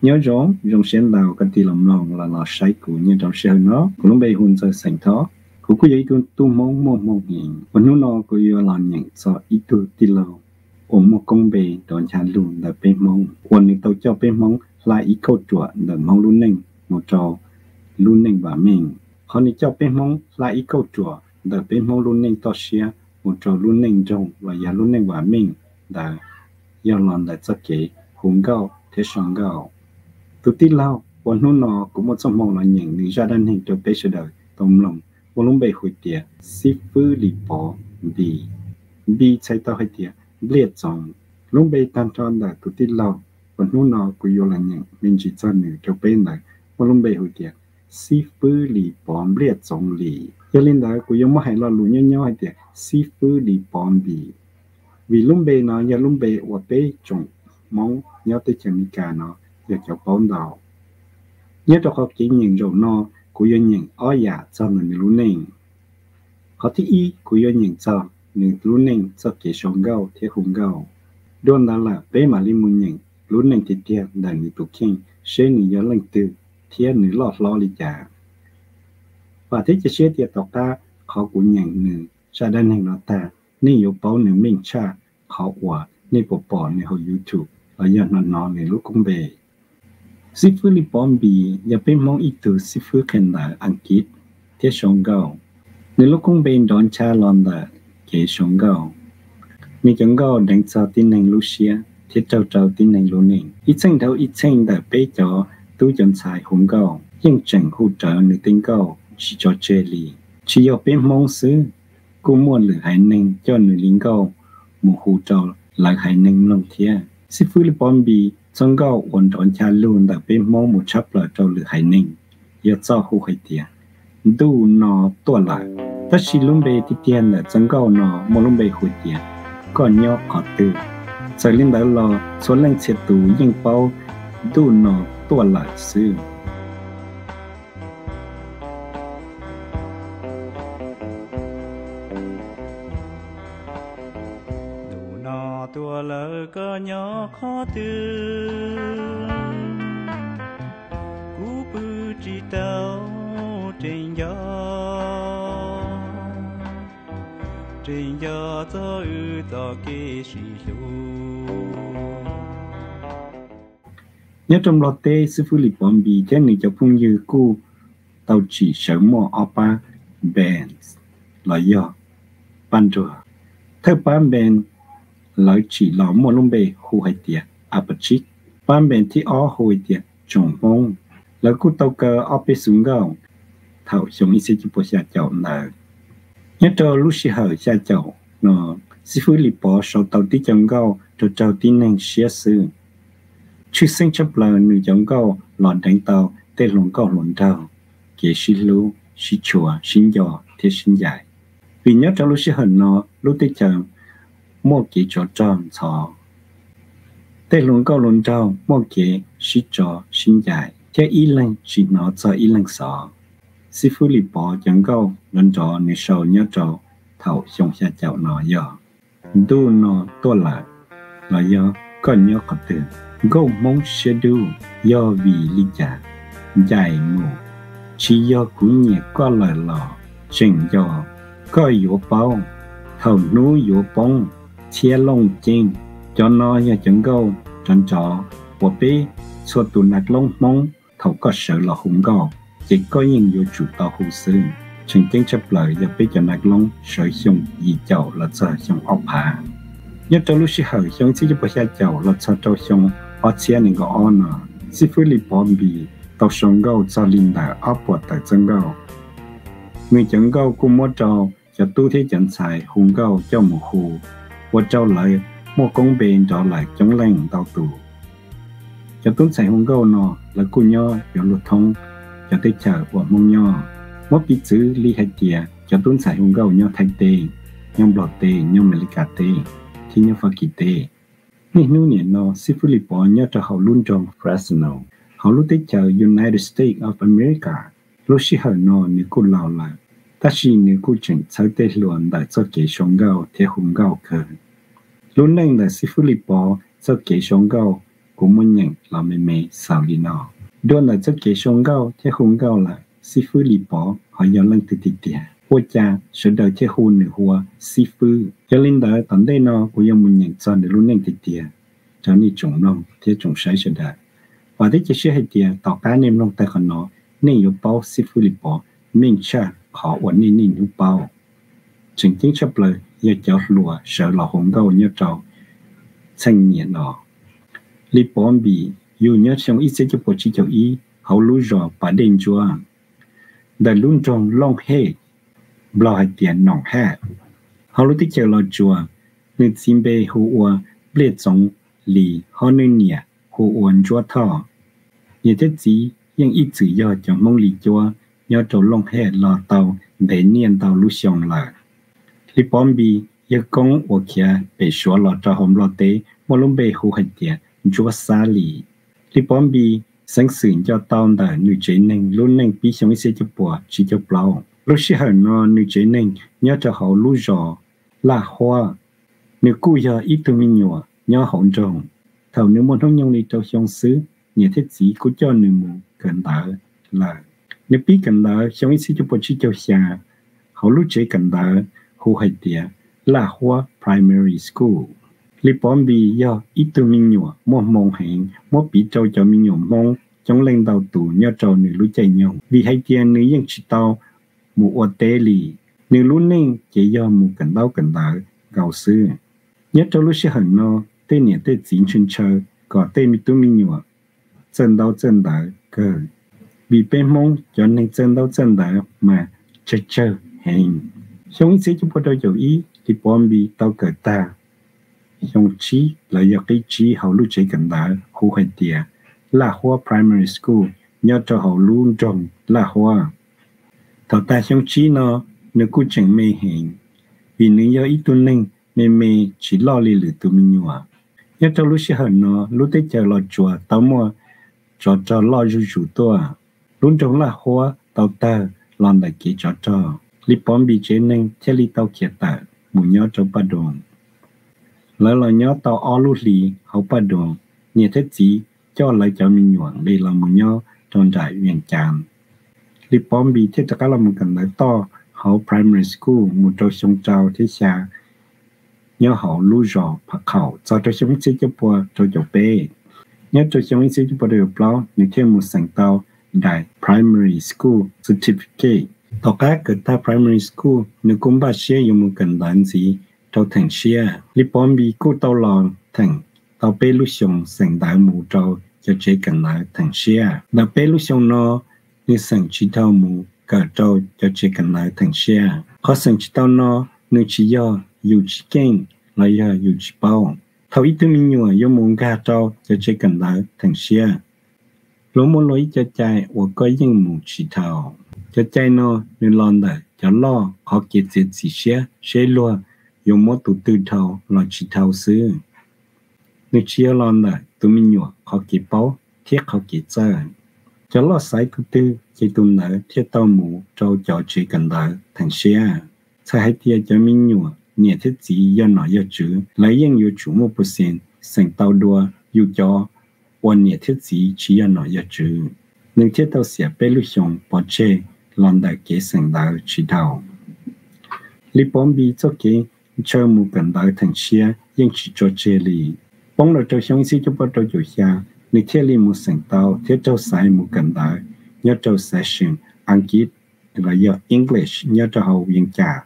Nyob zoo, zoo siab ntau koj tig los mloog los los saib kuv nyob rau sij hawm no. Kuv lub npe hu Ntxawg Xeem Thoj. Kuv kuj yog ib tug tub Hmoob muaj hmoo heev. Uas hnub no kuv yuav los nyeem txog ib tug tij laug uas muaj koob npe nrov ncha lug ntawm peb Hmoob, uas nws tau coj peb Hmoob hla ib kauj ruam ntawm Hmoob lub neej mus rau lub neej vam meej. Qhov nws coj peb Hmoob hla ib kauj ruam ntawm peb Hmoob lub neej toj siab mus rau lub neej nroog los yog lub neej vam meej ntawd yog los ntawm txoj kev hu nkauj thiab sau nkauj. Tus tij laug uas hnub no kuv muaj txoj hmoo los nyeem nws zaj dab neeg rau peb sawv daws tau mloog muaj lub npe hu tias Xib Fwb Lis Pov Npis. Npis txhais tau hais tias npliaj txoov. Lub npe tag nrho ntawm tus tij laug uas hnub no kuv yuav los nyeem me ntsis txog nws rau peb ntawd muaj lub npe hu tias Xib Fwb Lis Pov Npliaj Txoov Lis. Yog li ntawd kuv yuav muab hais lo lus nyob nyob hais tias Xib Fwb Lis Pov Npis, vim lub npe no yog lub npe uas peb tsoom Hmoob nyob teb chaws Amelikas no yog cov paub ntau. Nyob rau qhov kev nyeem zaum no, kuv yuav nyeem ob yam txog ntawm nws lub neej. Qhov thib ib, kuv yuav nyeem txog nws lub neej txoj kev sau nkauj thiab hu nkauj. Dua ntawd lawm peb mam li mus nyeem lub neej tiag tiag ntawm nws tus kheej seb nws yog leej twg thiab nws loj hlob li cas. Vam thiab cia siab tias tom qab qhov kuv nyeem nws zaj dab neeg no tag, nej yuav paub nws meej tshaj qhov uas nej puas pom nws hauv YouTube los yog hnov hnov nws lub koob npe. Xib Fwb Lis Pov Npis yog peb Hmoob ib tug xib fwb qhia ntawv Askiv thiab sau nkauj. Nws lub koob npe nrov ncha los ntawm kev sau nkauj. Nws cov nkauj deev txog tib neeg lub siab thiab raug rau tib neeg lub neej. Ib txheej dhau ib txheej ntawm peb cov tub cov ntxhais hu nkauj yeej tseem hu rawv nws tej nkauj tsis tso tseg li. Tsis yog peb Hmoob xwb, kuj muaj lwm haiv neeg coj nws li nkauj mus hu rau lawv haiv neeg mloog thiab. Xib Fwb Lis Pov Npis txoj nkauj uas nrov ncha lug ntawm peb Hmoob mus tshaj plaws rau lwm haiv neeg yog txoj hu hais tias Ntuj No Tuaj Lawm. Tab sis lub npe tiag tiag ntawm txoj nkauj no muaj lub npe hu tias Koj Nyob Qhov Twg. Txawm li ntawd los txhua leej txhia tus yeej paub Ntuj No Tuaj Lawm xwb. Ntuj no tuaj lawm koj nyob qhov twg, kuv pw tsis tau, tseem nco, tseem nco txog wb txoj kev sib hlub. Nyob rau Nplog teb, xib fwb Lis Pov Npis thiab nws cov phooj ywg kuj tau tsim sawv muaj ob pab band los yog pab nruag. Thawj pab band lawv tsim los muaj lub npe hu hais tias Apache, pab band thib ob hu hais tias Tsoom Hmoob. Lawv kuj tau kaw ob peb xu nkauj thaum xyoo ib txhiab cuaj puas xya caum ntawd. Nyob rau lub sij hawm xya caum no, xib fwb Lis Pov sau tau tib co nkauj rau raug tib neeg siab xwb. Tshwj xeeb tshaj plaws nws cov nkauj los deev tau tej hluas nkauj hluas nraug kev sib hlub, sib tshua, sib nco thiab sib ncaim. Vim nyob rau lub sij hawm no lub teb chaws muaj kev tsov rog ntxhov, tej hluas nkauj hluas nraug muaj kev sib tso sib ncaim thiab ib leeg tsis hnov txog ib leeg xov. Xib fwb Lis Pov cov nkauj nrov nrov nws sau nyob rau thaum xyoo xya caum no yog Ntuj No Tuaj Lawm los yog Koj Nyob Qhov Twg. Nkauj Hmoob siab dub, yog vim li cas? Ncaim mus, tsis yog kuv nyiam koj lawm los? Tseem nco, koj yuav paub, thaum hnub yuav poob, txhiab looj ceeb. Cov no yog cov nkauj nrov nrov uas peb txhua tus nas loob Hmoob thaum koj sawv los hu nkauj ces koj yeej yuav tsum tau hu xwb. Tseem ceeb tshaj plaws yog peb cov nas loob sawv xyoo yim caum los txog xyoo ob phav. Nyob rau lub sij hawm xyoo ib txhiab cuaj puas xya caum los txog rau xyoo ob txhiab nees nkaum ob no, xib fwb Lis Pov Npis tau sau nkauj txog li ntawm ob puas tawm txoj nkauj. Nws cov nkauj kuj muab rau cov tub thiab cov ntxhais hu nkauj coj mus hu, ua rau lawv muaj koob npe nrov lawm coob leej ntau tus. Cov tub ntxhais hu nkauj no lawv kuj nyob yuav luag thoob cov teb chaws uas Hmoob nyob. Muab piv txwv li hais tias cov tub ntxhais hu nkauj nyob Thaib teb, nyob Nplog teb, nyob Amelikas teb, thiab nyob Fab Kis teb. Niaj hnub nim no xib fwb Lis Pov nyob rau hauv lub nroog Fresno, hauv lub teb chaws United States of America. Lub sij hawm no nws kuj laus lawm, tab sis nws kuj tseem txhawb tej hluas ntawm txoj kev sau nkauj thiab hu nkauj kawg. Lub neej ntawm xib fwb Lis Pov txoj kev sau nkauj kuv muaj nyeem los me me xaus li no. Dua ntawm txoj kev sau nkauj thiab hu nkauj lawm, xib fwb Lis Pov ho yog leej twg tiag tiag? Ua cas sawv daws thiaj hu nws ua xib fwb? Yog li ntawd tom ntej no kuv yuav mus nyeem txog nws lub neej tiag tiag rau nej tsoom mloog thiab tsoom saib sawv daws. Vam thiab cia siab hais tias tom qab nej mloog tag qhov no, nej yuav paub xib fwb Lis Pov meej tshaj qhov uas nej niaj hnub paub. Tseem ceeb tshaj plaws yog cov hluas sawv los hu nkauj nyob rau txheej niam no. Lis Pov Npis yug nyob xyoo ib txhiab cuaj puas tsib caug ib hauv lub zos Pas Dej Ntsuab, ntawm lub nroog Looj Hej, Nplog hais tias Nong Hej, hauv lub teb chaws Los Tsuas. Nws txiv npe hu ua Npliaj Txoov Lis, ho nws niam hu ua Ntsuab Thoj. Niam thiab txiv yeej ib txwm yog cov Hmoob li cuab nyob rau Looj Hej los tau ntev niaj ntau lub xyoo lawm. Lis Pov Npis yawg koob uas khiav pem Suav los rau hauv Nplog teb muaj lub npe hu hais tias Ntsuab Xab Lis. Lis Pov Npis xeev xwm nco tau ntawm nws tsev neeg lub neej pib xyoo ib txhiab cuaj puas tsib caug plaub. Lub sij hawm no nws tsev neeg nyob rau hauv lub zos Laj Huab. Nws kuj yog ib tug me nyuam nyob hauv nroog. Thaum nws muaj hnub nyoog li rau xyoo xwb, niam thiab txiv kuj coj nws mus kawm ntawv lawm. Nws pib kawm ntawv xyoo ib txhiab cuaj puas tsib caug xya hauv lub tsev kawm ntawv hu hais tias Laj Huab Primary School. Lis Pov Npis yog ib tug me nyuam muaj hmoo heev, muab piv rau cov me nyuam Hmoob coob leej ntau tus nyob rau nws lub caij nyoog, vim hais tias nws yeej tsis tau mus ua teb li. Nws lub neej ces yog mus kawm ntaub kawm ntawv nkaus xwb. Nyob rau lub sij hawm no, tej niam tej txiv ntshaw ntshaw kom tej me tub me nyuam txawj ntaub txawj ntawv kawg, vim peb Hmoob cov neeg txawj ntaub txawj ntawv mas tsawg tsawg heev. Xyoo ib txhiab cuaj puas rau caum ib, Lis Pov Npis tau kawm tag xyoo tsib los yog qib tsib hauv lub tsev kawm ntawv hu hais tias Laj Huab Primary School nyob rau hauv lub nroog Laj Huab. Thaum tag xyoo tsib no, nws kuj tseem me heev, vim nws yog ib tug neeg me me tsis loj li lwm tus me nyuam. Nyob rau lub sij hawm no, lub teb chaws Los Tsuas tau muaj tsov rog loj zuj zus tuaj. Lub nroog Laj Huab tau tawg los ntawm kev tsov rog, Lis Pov Npis tsev neeg thiaj li tau khiav tawm mus nyob rau Paj Doos. Lawv los nyob tau ob lub hlis hauv Paj Doos, niam thiab txiv coj lawv cov me nyuam nqis los mus nyob rau nram Vias Cas. Lis Pov Npis thiaj rov qab los mus kawm ntawv toj hauv primary school mus rau xyoo rau thiab xya nyob hauv lub zos Phav Khaum txog rau xyoo ib txhiab cuaj puas rau caum peb. Nyob rau xyoo ib txhiab cuaj puas rau caum plaub, nws thiaj mus xeem tau daim primary school certificate. Tom qab kawm tag primary school, nws kuj npaj siab yuav mus kawm ntawv ntxiv rau theem siab. Lis Pov Npis kuj tau los theem tau peb lub xyoos xeem ntawv mus rau cov tsev kawm ntawv theem siab. Ntawm peb lub xyoos no, nws xeem tsis tau mus kawm rau cov tsev kawm ntawv theem siab. Qhov xeem tsis tau no, nws tsis yog yus tsis keej los yog yus tsis paub. Thaum ib tug me nyuam yuav mus nkag rau cov tsev kawm ntawv theem siab, luag muaj luag ib co cai uas koj yeej mus tsis dhau. Cov cai no nws los ntawm cov loj qhov kev txiav txim siab seb luag yuav muab tus twg dhau los tsis dhau xwb. Nws tsis yog los ntawm tus me nyuam qhov kev paub thiab qhov kev txawj. Cov loj xaiv tus twg ces tus ntawd thiaj tau mus rau cov tsev kawm ntawv theem siab. Txhais hais tias cov me nyuam niam thiab txiv yog nom yog tswv, lawv yeej yuav tsum muaj percent xeem tau dua yus cov uas niam thiab txiv tsis yog nom yog tswv. Nws thiaj tau xiam peb lub xyoos pov tseg los ntawm kev xeem ntawv tsis dhau. Lis Pov Npis txoj kev ntshaw mus kawm ntawv theem siab yeej tsis tso tseg li. Poob los rau xyoo ib txhiab cuaj puas rau caum xya, nws thiaj li mus xeem tau thiab raug xaiv mus kawm ntawv nyob rau session Askiv los yog English nyob rau hauv Vias Cas,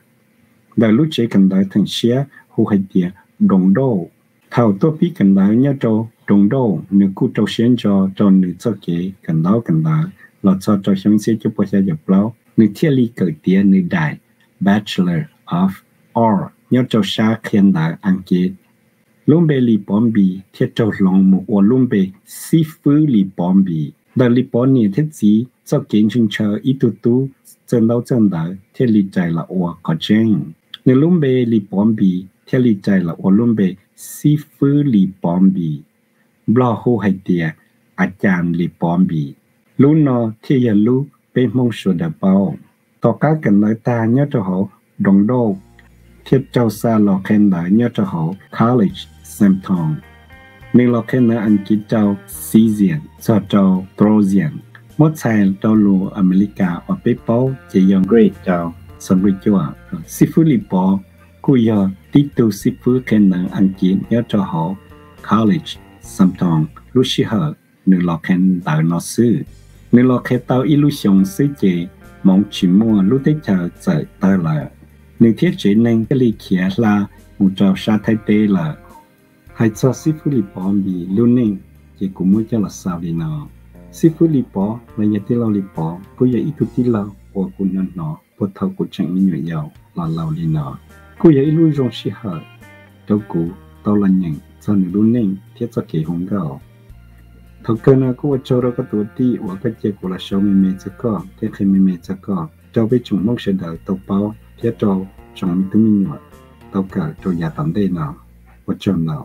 ntawm lub tsev kawm ntawv theem siab hu hais tias Doos Dauj. Thaum tuaj pib kawm ntawv nyob rau Doos Dauj, nws kuj rau siab ntso rau nws txoj kev kawm ntaub kawm ntawv los txog rau xyoo ib txhiab cuaj puas xya caum plaub, nws thiaj li kawm tiav nws daim Bachelor of Arts nyob rau sab qhia ntawv Askiv. Lub npe Lis Pov Npis thiaj raug hloov mus ua lub npe Xib Fwb Lis Pov Npis. Ntawm Lis Pov niam thiab txiv txoj kev ntshaw ntshaw ib tug tub txawj ntaub txawj ntawv thiaj li rais los ua qhov tseeb. Nws lub npe Lis Pov Npis thiaj li rais los ua lub npe Xib Fwb Lis Pov Npis, Nplog hu hais tias A Cas Lis Pov Npis. Lub no thiaj yog lub peb Hmoob sawv daws paub. Tom qab kawm ntawv tag nyob rau hauv Doos Dauj, thiaj raug xa los qhia ntawv nyob rau hauv College Saint Thomas. Nws los qhia ntawv Askiv rau Xi Zias txog rau Tro Zias. Muab txhais rau lus Amelikas uas peb paub ces yog Greek rau xov nqi cuaj. Xib fwb Lis Pov kuj yog tib tug xib fwb qhia ntawv Askiv nyob rau hauv College Southampton lub sij hawm nws los qhia ntawv no xwb. Nws los qhia tau ib lub xyoos xwb ces hmoov tsis muaj, lub teb chaws txawm tawg lawm. Nws thiab tsev neeg thiaj li khiav hla mus rau sab Thaib teb lawm. Hais txog xib fwb Lis Pov Npis lub neej ces kuv muab coj los xaus li no. Xib fwb Lis Pov los yog tij laug Lis Pov kuj yog ib tug tij laug uas kuv hnov hnov puag thaum kuv tseem me nyuam yaus los laus li no. Kuj yog ib lub zoo sij hawm rau kuv tau los nyeem txog nws lub neej thiab txoj kev hu nkauj. Thaum kawg no kuj ua tsaug rau koj tus ua tij uas koj cia kuv los sau me me txog koj thiab qhia me me txog koj rau peb tsoom Hmoob sawv daws tau paub thiab rau tsoom me tub me nyuam tau kawm rau yav tom ntej no. Ua tsaug ntau.